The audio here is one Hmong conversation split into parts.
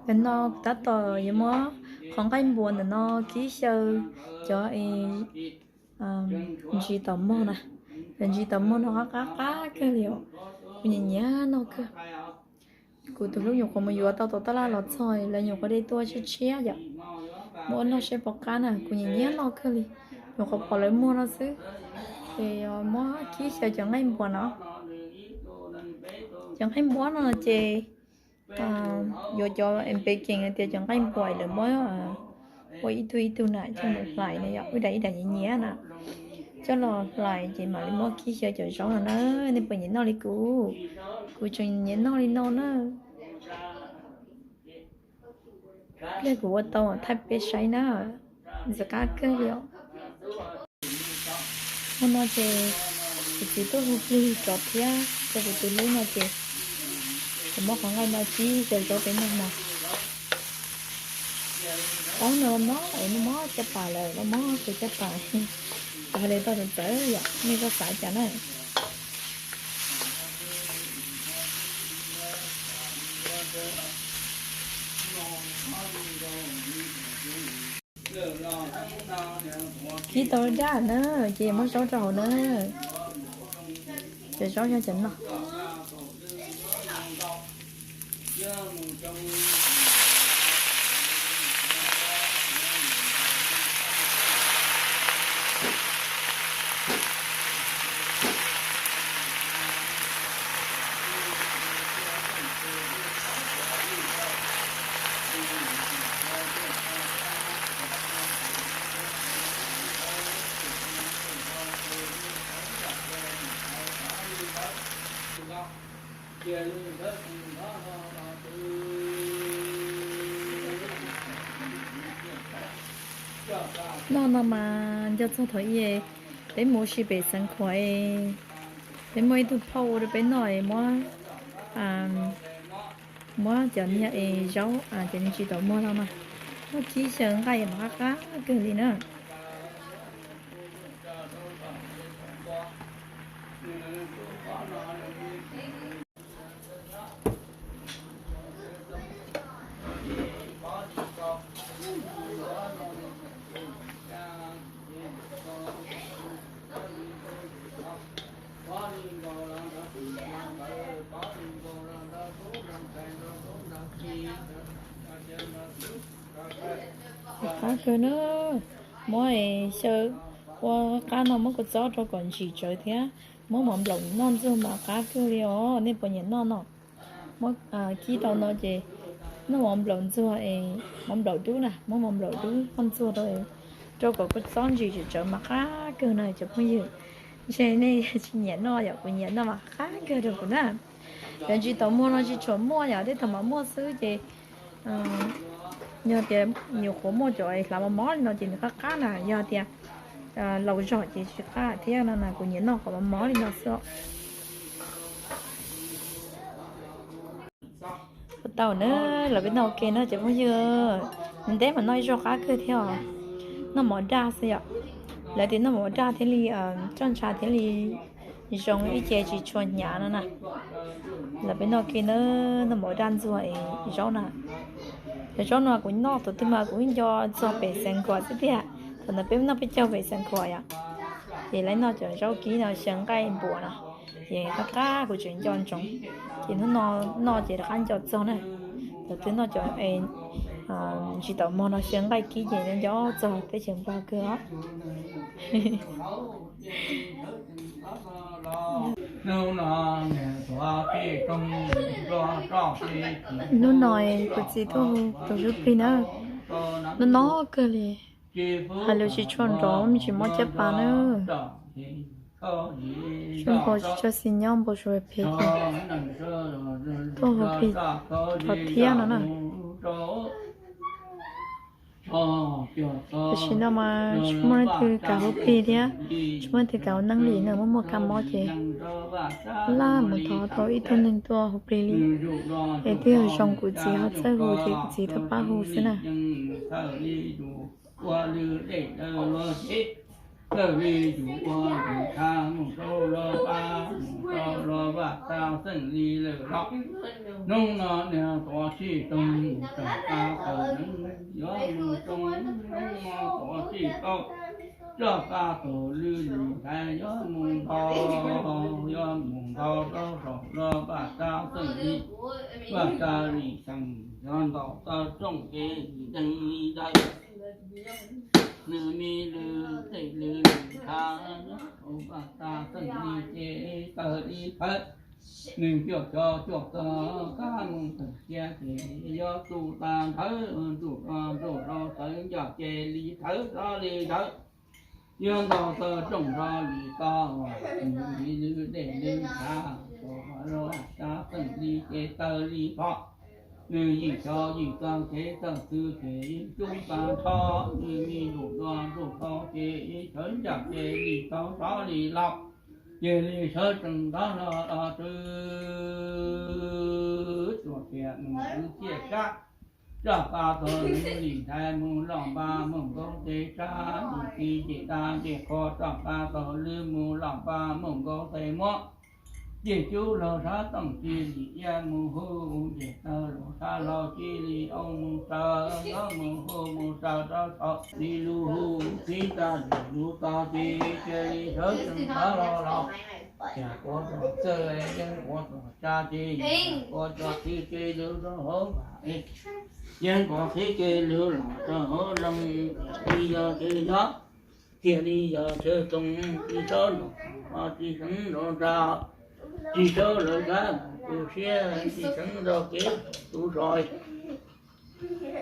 Ntawm no kuv tab tom yuav muab qhov nqaij npuas ntawm no kib xyaw cov ntsis taum mog na. Cov ntsis taum mog no qab qab qab kawg li os. Kuv nyiam nyiam noj kawg. Kuv tus hlub nyuam qhuav mus yuav tau tom tab laj los txog, lawv nyuam qhuav de tuaj tshiab tshiab yom. Muab ua noj seb puas qab na, kuv nyiam nyiam noj kawg li. Nyuam qhuav pom lawv muag no xwb. Ces muab kib xyaw cov nqaij npuas no. Cov nqaij npuas no ces yuav cov npe kees hais tias cov nqaij npuas lawv muab ua ib tug ib tug na coj los hlais na yom, ib daim ib daim nyias nyias na. Coj los hlais ces mam li muab kib xyaw cov zaub no na. Nej puas nyiam noj li kuv? Kuv tseem nyiam noj li no na. Pliag kuv ua tau thaij peb saib na, ntxim qab kawg li os. Hmo no ces kuv txiv tuaj hu plig rov thiab, rau kuv tus hlub no ces kuv muab qhov nqaij no kib xyaw zaub peb noj mog. Zaub no los mob es mob caj pas lawm, los mob kawg caj pas. Kuv hais li tau txawv txawv yom, nej txhob xav cas na. Kib tau daj na, ces muab zaub rau hauv na. Cov zaub yog cov no. Noj no mas nco txog thaum ub peb mus ua si pem Xeev Khuam, peb muaj ib tug phauj ua rau peb noj es muab, muab cov niag es zaub, cov ntsis taum muag no mas muab kib xyaw nqaij mas qab qab kawg li na. Qab kawg na, muab xyaw ua qab no muab kua txob rau kom ntsim tsawv thiab muab mov nplaum noj ntxuag mas qab kawg li os. Nej puas nyiam noj no? Muab kib rau no ces noj mov nplaum ntxuag, mov nplaum dub na, muab mov nplaum dub noj ntxuag rau, rau kom kua txob ntsim tsawv mas qab kawg na cov phooj ywg. Ntshe nej tsis nyiam noj yom, kuv nyiam noj mas qab kawg rau kuv na. Cov ntsis taum muag no tsis tshua muaj yom, tej thaum mas muaj xwb ces yog tias nyuam qhuav muaj cov hlav mos mos li no ces nws qab qab na, yog tias laus zog ces tsis qab thiab no na, kuv nyiam noj qhov mos mos li no xwb. Ua tau na, los peb noj ua ke na cov phooj ywg. Ntev mas noj ib zaug qab kawg thiab os. Noj mov daj xwb yom. Lawv tias noj mov daj thiaj li txoj ntsha thiaj li zoo ib ce tsis tshua hnyav no na. Los peb noj ua ke na, noj mov daj ntxuag zaub na. Cov zaub no kuv noj tus twg mas kuv nco txog pem Xeev Khuam xwb tiag. Thaum ntawd peb noj peb caug pem Xeev Khuam yom. Ces lawv noj cov zaub kib no xyaw nqaij npuas no. Ces qab qab kuv tseem nco ntsoov. Ces hnub no noj ces rov qab nco txog na. Thaum twg noj cov ntsis taum mog no xyaw nqaij kib ces nco txog teb chaws Nplog kawg os. Hnub no kuv txiv tuaj hu tus hlub plig na, no no kawg li. Hais lus tsis tshua nrov, me ntsis mob caj pas na. Zoo nkaus tsis tshua xis nyob npaum suav phem ces tuaj hu plig rov thiab no na. Tam sim no mas tsis muaj leej twg kam hu plig thiab, tsis muaj leej twg kam ua neeb li na, muaj muaj kab mob ces laj mus thov tau ib tug neeg tuaj hu plig li. Es twb yog zoo kuv txiv ho txawj hu ces kuv txiv tuaj pab hu xwb na. Lawv li yus ua yus thav mus rau lawv pab, mus rau lawv vaj tag xeem li lawm los. Hnub no niag tuav sij toog mus txog qab tau neeb, yuav mus rau hnub no tuav sij tau txog qab tau lwm li ntaiv, yuav mus nto, yuav mus nto rau saum lawv vaj tag xeem li, vaj tag li xeem, yuav nto tau rooj ces deeg li ntawd. Nws me lwm tej lwm li nthav, vaj tag xeem li ces tawg li thawv. Nws cuaj xyoo cuaj tog kab mus tawm cia ces yuav tu tag nthawv, ntuj rau ntuj rau tawv ncaj ces li thawv rov li ntawd. Yuav nto tau rooj rov li tog, nws me lwm dej lwm nthav, rov vaj tag xeem li ces tawg li phom. Nws yim xyoo yim tog kev tawg xwb ces coob tag nrho, nws me ntuj rau ntuj rau ces sawv ncaj ces li tog rov li laus, ces li sawv tsees nrov hlo los tsw tuam tiam mus kwv txhiaj sab. Roj qab tog lwm li ntaiv mus loj npab mooj nkaus tes tsab, nws txiv ncej dab ncej qhua roj qab tog lwm mus loj npab mooj nkaus tes muab. Ncej cub laug sab tooj cia li iab mus hu, ncej tawg laug sab laug cia li oo mus saws, mus hu mus saws rau saum li lub hu, txiv tag li lub tog ces cia li sawv tsees nrov hlo los. Cas kuv txog txawj, yeeb kuv txog tsa ces kuv txog txiv ces lub rau hauv vam, yeeb kuv qhib ces lub los rau hauv loog, li yog ces yog, thiaj li yog chaw tsoom tsis saub nrov, tsis seev nrov nra, tsis saub lawv kab tu siab, tsis seev nrog kev tu zog.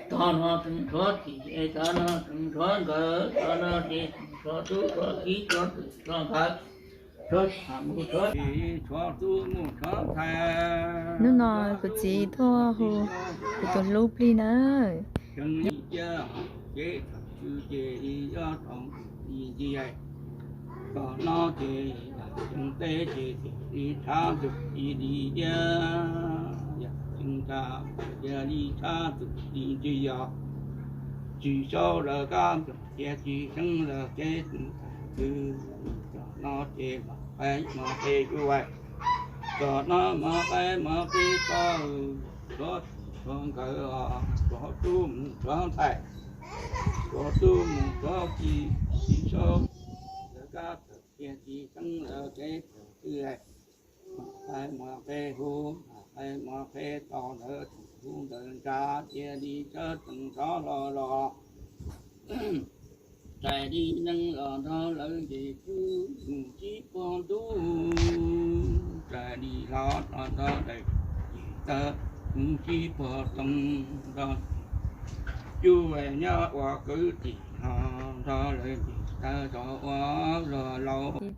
Tog no tseem tshuav tim, tog no tseem tshuav nkawd, tog no ces tseem tshuav tub tshuav kiv tshuav twm tshuav nkawd, tshuav tham mus tshuav, tshuav tub mus tshuav ntxhais. Hnub no kuv txiv tuaj hu kuv tus hlub plig na. Tseem li cia ces tham tswv ces yob tau ntxiag. Tom no ces yam tseem teb ces tim li tshav ntuj ci li iab, yam tseem tsa cia li tshav ntuj ci ntsis yog. Tsis saub lawv kab nploog cia tsis seev lawv kev twg. Tom no ces mos qaib mos qe yuav, tom no mos qaib mos qe tau, tshuav tub tshuav nkawd os, tshuav tub mus tshuav ntxhais, tshuav tub mus tshuav kiv, tsis saub lawv kab nploog cia tsis seev lawv kev twg. Mos qaib mos qe hu, mos qaib mos qe tau, lawv tseem hu ntawd ntsa cia li sawv tsees nrov hlo los. Rais li neeg los nrog lawv nce cub mus tsib puag ntuj, rais li hlo los nrog daim tawv mus tsib puag roob nrog cub nyob ua kwv tij ho nrog lawv nce tawv zov ua zog laus.